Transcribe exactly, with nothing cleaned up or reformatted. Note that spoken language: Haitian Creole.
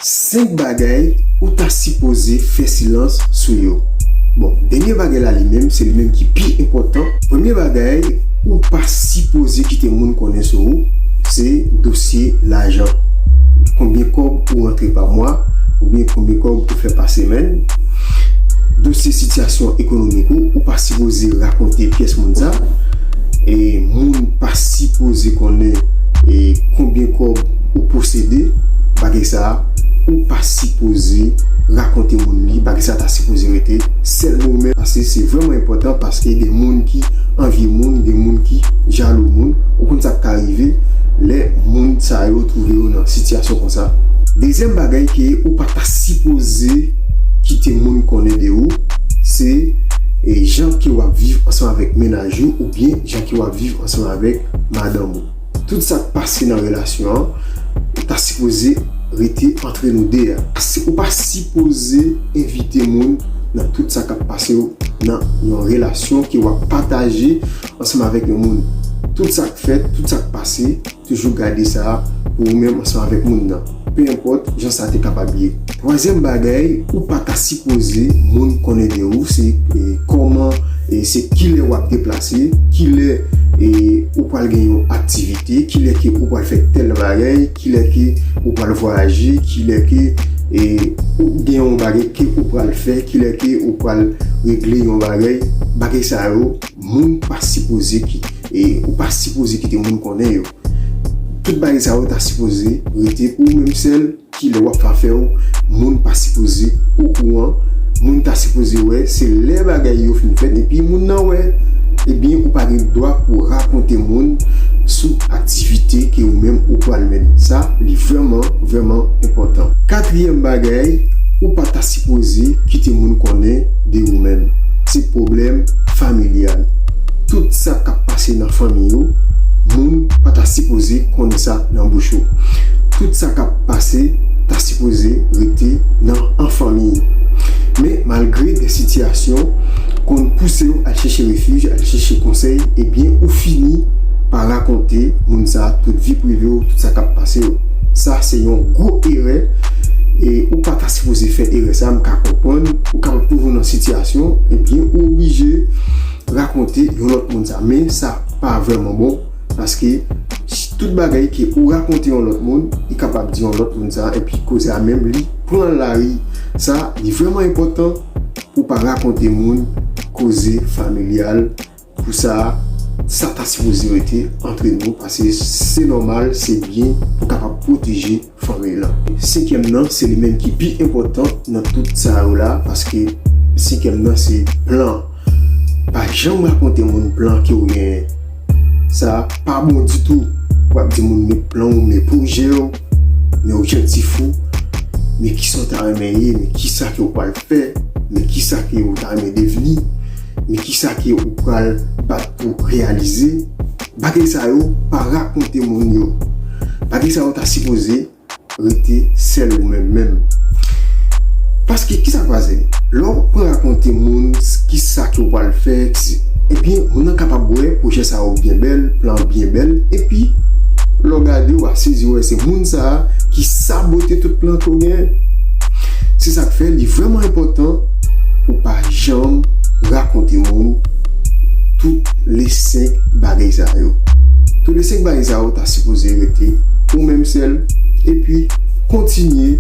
Senk bagay ou ta sipoze fè silans sou yo. Bon, dènye bagay la li menm, se li menm ki pi enpòtan. Premye bagay, ou pa sipoze kite moun konnen sou ou, se dosye lajan. Konbyen kòb ou rantre pa mwa, oubyen konbyen kòb ou fè pa semèn. Dosye sitiyasyon ekonomik ou, ou pa sipoze rakonte pyès moun sa. E moun pa sipoze konnen e konbyen kòb ou posede. Bagay sa a, ou pa sipoze rakonte moun li. Bagay sa a ta sipoze rete sèl ou menm. Paske se vrèman enpòtan, paske gen moun ki anvye moun, gen moun ki jalou moun. Ou konn sa k ka rive lè moun sa yo twouve yo nan sitiyasyon konsa. Dezyèm bagay ke ou pa ta sipoze kite moun konnen de ou, se e jan ke w ap viv ansanm avèk mennaj ou oubyen jan ke w ap viv ansanm avèk madanm ou. Tout sa k pase nan relasyon an, ou ta sipoze rete antre nou de a. Si ou pa sipoze envite moun nan tout sa k ap pase w nan yon relasyon ke w ap pataje ansanm avèk yon moun. Tout sa k fèt, tout sa k pase, toujou gade sa pou ou menm ansanm avèk moun nan. Pe enpòt jan sa te kapab ye. Twazyèm bagay, ou pa ta sipoze moun konnen de ou, se e, kòman, e, se kilè w ap deplase, kilè e, ou pral gen yon aktivite, kilè ke ou pral fè tèl bagay, kilè ke ou pral vwayaje, kilè ke e, ou gen yon bagay ke ou pral fè, kilè ke ou pral regle yon bagay. Bagay sa yo, moun pa sipoze ki, e, ou pa sipoze kite moun konnen yo. Tout bagay sa yo ta sipoze rete pou ou menm sèl. Kilè w ap fè afè w, moun pa sipoze okouran. Moun ta sipoze wè se lè bagay yo fin fèt epi moun nan wè. Ebyen, ou pa gen dwa pou rakonte moun sou aktivite ke ou menm ou pral mennen. Sa, li vrèman, vrèman enpòtan. Katriyèm bagay, ou pa ta sipoze kite moun konnen de ou menm. Se pwoblèm familyal. Tout sa k ap pase nan fanmi yo, moun pa ta sipoze konnen sa nan bouch ou. Tout sa k ap pase ta sipoze rete nan an fanmi. Men malgre de sitiyasyon konn pouse w al chèche refij, al chèche konsèy, ebyen ou fini pa rakonte moun sa tout vi prive w, tout sa k ap pase w. Sa se yon gwo erè e ou pa ta sipoze fè erè sa, m ka konprann ou kapab twouve w nan sitiyasyon, ebyen ou oblije rakonte yon lòt moun sa. Men sa pa vrèman bon, paske tout bagay ke ou rakonte yon lòt moun, li kapab di yon lòt moun sa, epi koze a menm li pran lari. Sa, li vrèman enpòtan pou pa rakonte moun koze familyal. Pou sa, sa ta sipoze rete antre nou, paske se nòmal, se byen pou kapab pwoteje fanmi lan. Senkyèm nan, se li menm ki pi enpòtan nan tout sa yo la, paske senkyèm nan se plan. Pa janm rakonte moun plan ke w genyen. Sa pa bon ditou. W ap di moun men plan w, men pwojè w, men objektif ou, men kisa w ta renmen ye, men kisa ke w pral fè, men kisa ke w ta renmen devni, men kisa ke w pral bat pou reyalize. Bagay sa yo, pa rakonte moun yo. Bagay sa yo ta sipoze rete sèl ou menm menm. Paske kisa k pase? Lè w pran rakonte moun kisa ke w pral fè, ebyen, moun nan kapab wè pwojè sa yo byen bèl, plan byen bèl, epi lè w gade, w a sezi wè se moun sa a ki sabote tout plan ke w genyen. Se sa k fè li vrèman enpòtan pou pa janm rakonte moun tout le senk bagay sa yo. Tout le senk bagay sa yo ta sipoze rete ou menm sèl, epi kontinye